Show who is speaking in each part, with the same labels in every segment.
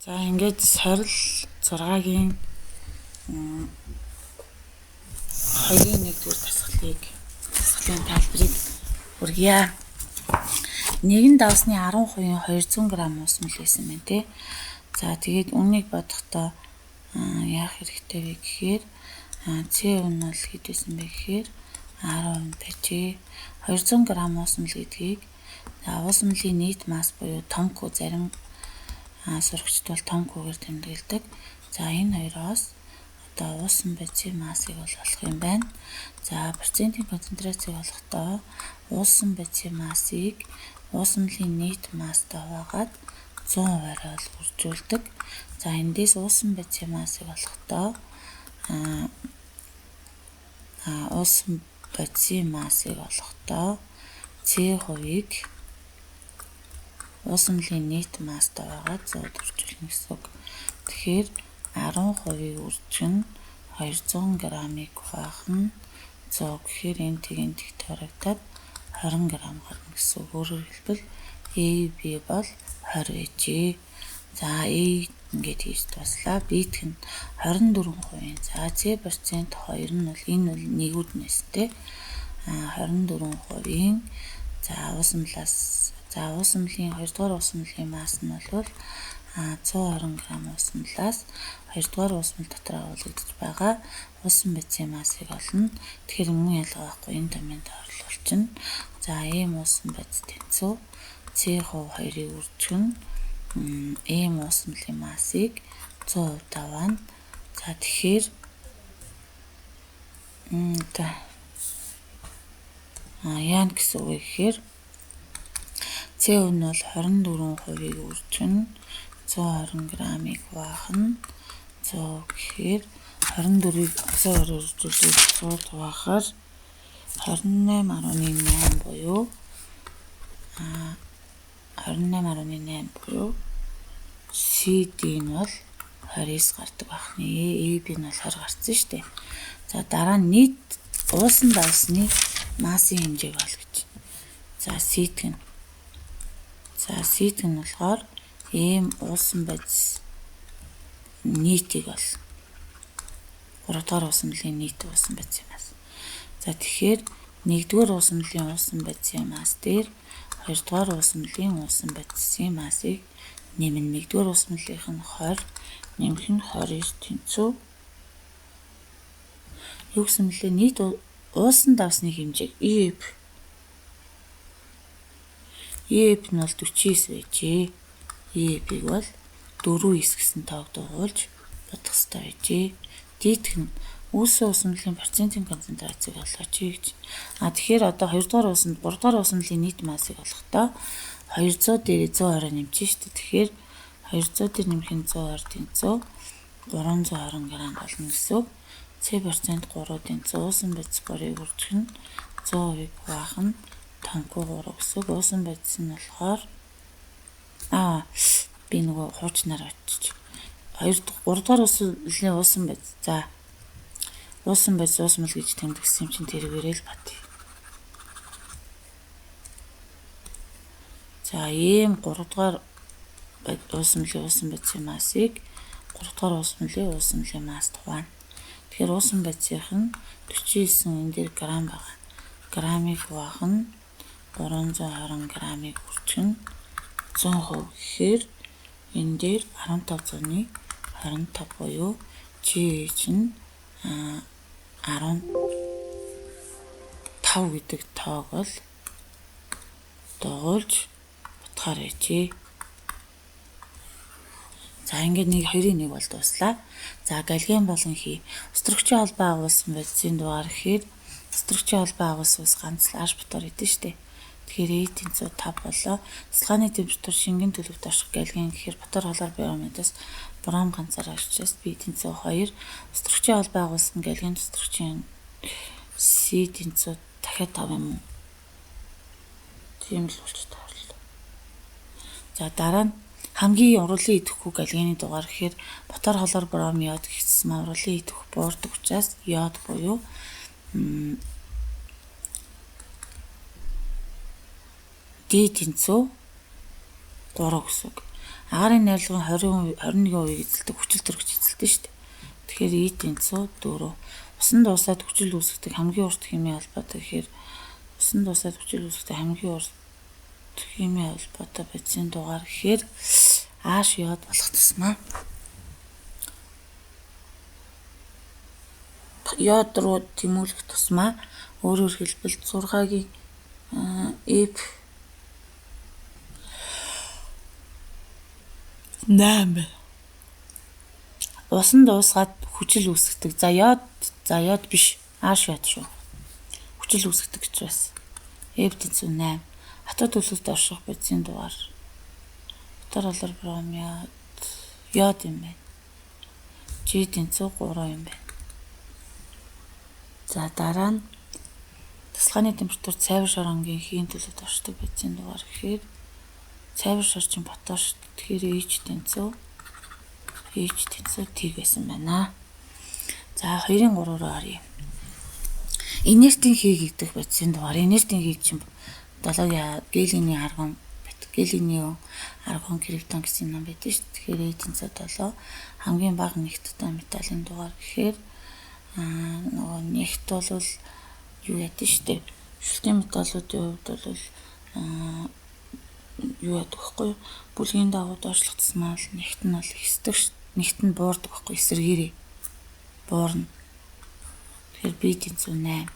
Speaker 1: За ингээд сорил 6-гийн 2-ын 1-р дасгалын тайлбарыг хүргье. Нэгэн давсны 10% 200 г уусмал байсан байна те. За тэгээд үнийг бодохдоо яах хэрэгтэй вэ гэхээр С үн бол хэд байсан бэ гэхээр 10% байжээ. 200 г уусмал гэдгийг за уусмалын нийт масс буюу томко зарим сурагчид бол томкогээр тэмдэглэдэг. За энэ хоёроос одоо уусан бодисын массыг бол олох юм байна. За процентын концентрацийг олохдоо уусан бодисын массыг уусмалын нийт масстай хуваагаад 100%-аар бол үржүүлдэг. За эндээс уусан бодисын массыг олохдоо уусан бодисын массыг олохдоо С хувийг уусмалын нийт масстай хуваагаад 100-д үржүүлнэ гэсэн үг. Тэгэхээр 10%-ийг үржих нь 200 г-ыг хуваах нь 100 гэхээр энэ тгийн тэгт хоригдоод 20 г гарна гэсэн үг. Өөрөөр хэлбэл A B бол 20 байжээ. За A ингээд хийж дуслаа. B-т нь 24%. За C процент 2 нь бол энэ бол нэгүүд нь байсан те. 24%-ийн за уусмалаас за уусмалын 2 дугаар уусмалын масс нь бол 120 г уусмалаас 2 дугаар уусмал дотор агуулгадж байгаа уусан бодисын массыг олно. Тэгэхээр мөн ялгаа байхгүй энэ томьёонд орлуулчихна. За ийм уусан бодис тэнцүү С хувь 2-ыг үржих нь ийм уусмалын массыг 100% даваана. За тэгэхээр яана гэсэн үг вэ гэхээр С үн бол 24%-ийг үржих нь 120 г-ыг хуваах нь 100 гэхээр 24-ийг 120 үржүүлээд 100 хуваахаар 28.8 буюу 28.8 буюу CD нь бол 29 гардаг байх нэ. AB нь бол 20 гарсан шүү дээ. За дараа нь нийт уусан давсны массын хэмжээг ол гэж. За C-т нь. За C-т нь болохоор ийм уусан бодис нийтийг ол. 3 дугаар уусмалын нийт уусан бодисын масс. За тэгэхээр 1-р уусмалын уусан бодисын масс дээр 2 дугаар уусмалын уусан бодисын массыг нэмнэ. 1-р уусмалынх нь 20, нэмэх нь 29 тэнцүү. Юу гэсэн мөлий нийт уусан давсны хэмжээг EF. EF нь бол 49 байжээ. EF-ийг бол 4 9 гэсэн тоог дуугуулж бодох хэрэгтэй байжээ. Дийдх нь үүссэн уусмалын процентын концентрацийг олооч гэж. Тэгэхээр одоо 2 дугаар уусмал 3 дугаар уусмалын нийт массыг олохдоо 200 дээр 120 нэмчих шүү дээ. Тэгэхээр 200 дээр нэмэх нь 120 тэнцүү 320 г болно гэсэн үг. С процент 3 тэнцүү уусан бодис 3-ыг үржих нь 100%-ыг хуваах нь тонко 3 гэсэн үг. Уусан бодис нь болохоор би нөгөө хуучнаар очиж 2 3 дугаар уусмалын уусан бодис. За уусан бодис уусмал гэж тэмдэгсэн юм чинь тэргээрээ л бат. За ийм 3 дугаар уусмалын уусан бодисын массыг 3 дугаар уусмалын уусмалын масст хуваана. Тэгэхээр уусан бодисынх нь 49 энэ дээр грамм байгаа. Граммыг хуваах нь 320 граммыг үржих нь 100% гэхээр энэ дээр 15.25 буюу GH нь 15 гэдэг тоог бол дуугуулж утгаар байжээ. За ингээд 1 2-ын 1 бол дууслаа. За галоген болон хий. Устрогчийн холбоо агуулсан бодисын дугаар гэхээр устрогчийн холбоо агуулсан ус ганц л аш бутаар идэв штэ. Тэгэхээр E тэнцүү 5 болоо. Цэцгааны температур шингэн төлөвт орших галоген гэхээр бутаар холоор бромидоос бром ганцаар орчоос B тэнцүү 2. Устрогчийн холбоо агуулсан галоген устрогчийн C тэнцүү дахиад 5 юм уу? Тийм л болчих тоорлоо. За дараа нь хамгийн уруулын идэвхгүй галогены дугаар гэхээр бутаар холоор бром йод гэсэн уруулын идэвх буурдаг учраас йод буюу D тэнцүү 3 гэсэн үг. Агаарын найрлагын 20 21% эзэлдэг хүчил төрөгч эзэлдэг шүү дээ. Тэгэхээр E тэнцүү 4. Усан дуусаад хүчил үүсгдэг хамгийн урт химийн холбоотой гэхээр усан дуусаад хүчил үүсгдэг хамгийн урт химийн холбоотой бодисын дугаар гэхээр H йод болох тусмаа йод руу тэмүүлэх тусмаа өөрөөр хэлбэл 6-гийн F 8 усан дуусгаад хүчил үүсгдэг. За йод биш. H йод шүү. Хүчил үүсгдэг гэж байсан. F тэнцүү 8. Хатуу төлөвт орших бодисын дугаар. Фтор алар бром йод юм байна. G тэнцүү 3 юм байна. За дараа нь тасалгааны температур цайвар шар ангийн хийн төлөвт оршдог бодисын дугаар гэхээр цайвар шар чинь ботоор шүү. Тэгэхээр H тэнцүү T байсан байна. За 2-ын 3 руу оръё. Инертийн хийгдэх бодисын дугаар. Инертийн хий чинь 7 гелийний аргон, гелийний аргон криптон гэсэн ном байдаг шүү. Тэгэхээр E тэнцүү 7 хамгийн бага нэгттэй металлын дугаар гэхээр нөгөө нэгт бол юу яадаг шүү дээ. Шүлтийн металлуудын хувьд бол юу яадаг вэхгүй юу? Бүлгийн дагуу доошлох тусмаа л нэгт нь бол ихсдэг шүү. Нэгт нь буурдаг вэхгүй эсэргээрээ буурна. Тэгэхээр B тэнцүү 8.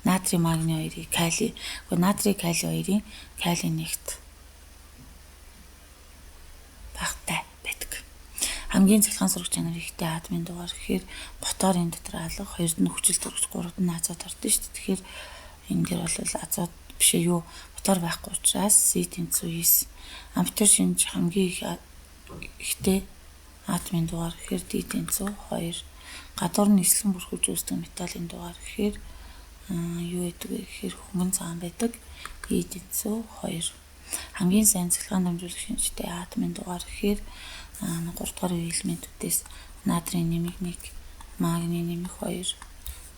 Speaker 1: Натрий магний хоёрыг кали, үгүй натрий кали хоёрын кали нэгт багтай байдаг. Хамгийн цахилгаан сөрөг чанар ихтэй атомын дугаар гэхээр фторын дотор алга, хоёрд нь хүчил төрөгч, гуравд нь азот ордог шүү дээ. Тэгэхээр энэ дээр бол азот биш юу фтор байхгүй учраас C тэнцүү 9. Амфитер шинж хамгийн ихтэй атомын дугаар гэхээр D тэнцүү 2. Гадуур нь эслэн бүрхүүж үүсдэг металлын дугаар гэхээр юу гэдэг вэ гэхээр хөнгөн цагаан байдаг. E тэнцүү 2. Хамгийн сайн цахилгаан дамжуулах шинжтэй атомын дугаар гэхээр 3 дугаар үеийн элементүүдээс натрийн нэмэх 1, магний нэмэх 2,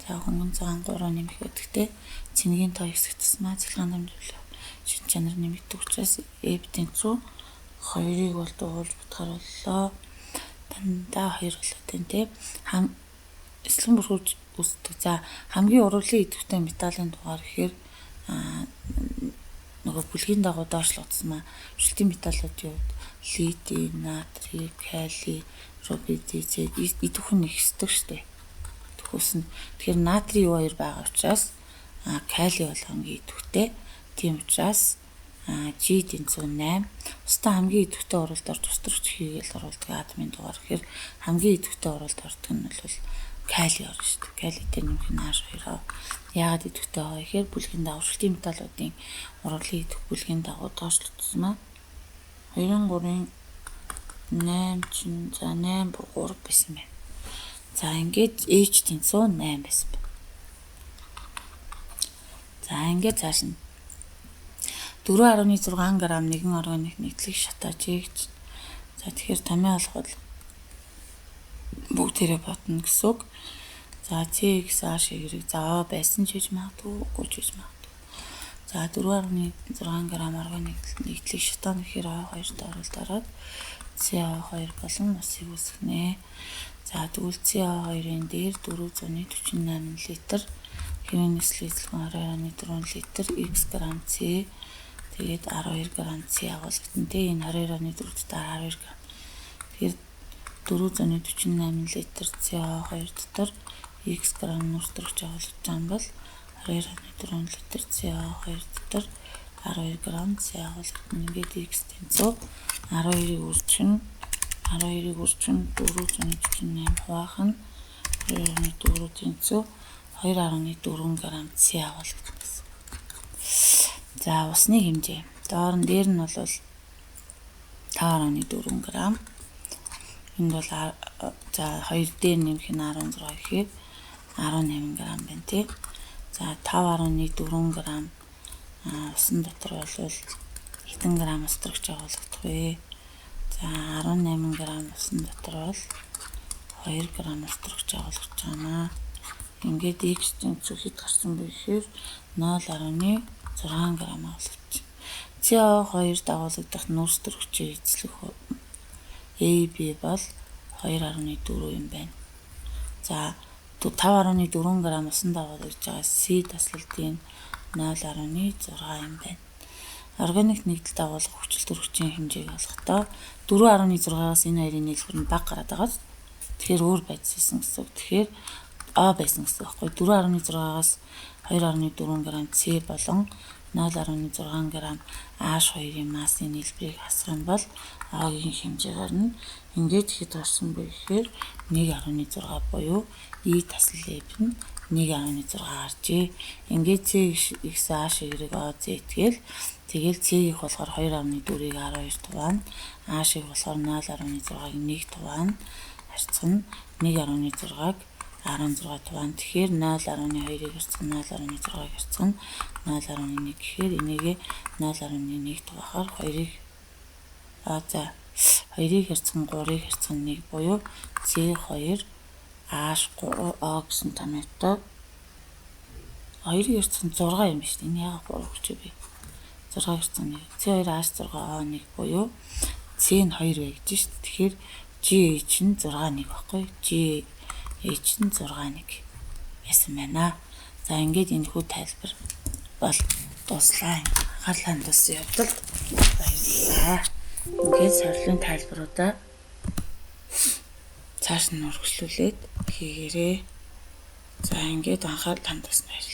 Speaker 1: за хөнгөн цагаан 3 нэмэх байдагтэй. Цэнгийн тоо ихсэх тусмаа цахилгаан дамжуулах шинж чанар нэмэгдэх учраас F тэнцүү 2-ыг бол дуулж бодохоор боллоо. Дандаа 2 болоод байна те. Эслэн бүрхүүж үүсдэг. За хамгийн урвалын идэвхтэй металлын дугаар гэхээр нөгөө бүлгийн дагуу доошлох тусмаа шүлтийн металлуудын хувьд литий, натрий, кали, рубидий идэвх нь ихсдэг штэ. Төхөөс нь тэгэхээр натрий юу хоёр байгаа учраас кали бол хамгийн идэвхтэй. Тийм учраас G тэнцүү 8. Устай хамгийн идэвхтэй уралд орж ус төрөгч хийгээл оруулдаг атомын дугаар гэхээр хамгийн идэвхтэй уралд ордог нь бол кали орно шүү дээ. Кали дээр нэмэх нь H2. Яагаад идэвхтэй байгаа гэхээр бүлгийн дагуу шүлтийн металлуудын урвалын идэх бүлгийн дагуу доошлох тусмаа 2-ын 3-ын 8 чинь за 8 бүр 3 байсан байна. За ингээд H тэнцүү 8 байсан байна. За ингээд цааш нь 4.6 г нэгэн органик нэгдлийг шатааж гэж. За тэгэхээр томьёо олоход бүгдээрээ бодно гэсэн үг. За C X A шигэрэг за O байсан ч гэж магадгүй, үгүй ч гэж магадгүй. За 4.6 г органик нэгдлийг шатаана гэхээр O2-т оруулалт ороод CO2 болон усыг үүсгэнэ. За тэгвэл CO2-ын дээр 448 литр хэвийн нөхцөл эзлэх 22.4 литр X грамм C тэгээд 12 грамм C агуулгадана тий. Энэ 22.4 дотор 12 грамм. Тэгэхээр 448 литр CO2 дотор X грамм нүүрс төрөгч агуулгадж байгаа юм бол 22.4 литр CO2 дотор 12 грамм C агуулгадана. Ингээд X тэнцүү 12-ыг үржин 12-ыг үржин 448 хуваах нь 2.4 тэнцүү 2.4 грамм C агуулгадана гэсэн. За усны хэмжээ. Доор нь дээр нь бол 5.4 грамм. Энд бол за 2 дээр нэмэх нь 16 гэхээр 18 грамм байна тий. За 5.4 грамм усан дотор бол хэдэн грамм ус төрөгч агуулгадах вэ? За 18 грамм усан дотор бол 2 грамм ус төрөгч агуулгадж байгаамаа. Ингээд X тэнцүү хэд гарсан бэ гэхээр 0.6 грамм агуулгадж. CO2 дагуулгадах нүүрс төрөгчийг эзлэх AB бол 2.4 юм байна. За 5.4 г усан дагуулгаж байгаа C таслалтын 0.6 юм байна. Органик нэгдэл дагуулах хүчил төрөгчийн хэмжээг олохдоо 4.6-аас энэ хоёрын нийлбэр нь бага гараад байгаа. Тэгэхээр өөр байсан гэсэн үг. Тэгэхээр А байсан гэсэн үг байхгүй. 4.6-аас 2.4 г С болон 0.6 г H2-ын массын нийлбэрийг хасах юм бол А-гийн хэмжээ гарна. Ингээд хэд гарсан бэ гэхээр 1.6 буюу И таслал F нь 1.6 гарчээ. Ингээд C X H Y O Z гээл тэгэл C их болохоор 2.4-ийг 12 туваана. H их болохоор 0.6-ыг 1 туваана. Харьцах нь 1.6-аг 16 туваана. Тэгэхээр 0.2-ыг харьцах 0.6-ыг харьцах нь 0.1 гэхээр энийг 0.1 туваахаар 2-ыг 2-ыг харьцах 3-ыг харьцах 1 буюу C2 H3O гэсэн томьёотой 2-ыг харьцах 6 юм биш. Энэ яагаад 3 гэж бэ? 6 харьцах 1. C2 H6O1 буюу C нь 2 бай гэж шүү дээ. Тэгэхээр GH нь 6 1 байхгүй. GH нь 6 1 байсан байна. За ингээд энэхүү тайлбар бол дууслаа. Анхаарлаа хандуулсан явдалд баярлалаа. Ингээд сорилын тайлбаруудаа цааш нь үргэлжлүүлээд хийгээрэй. За ингээд анхаарал хандуулсан баярлалаа.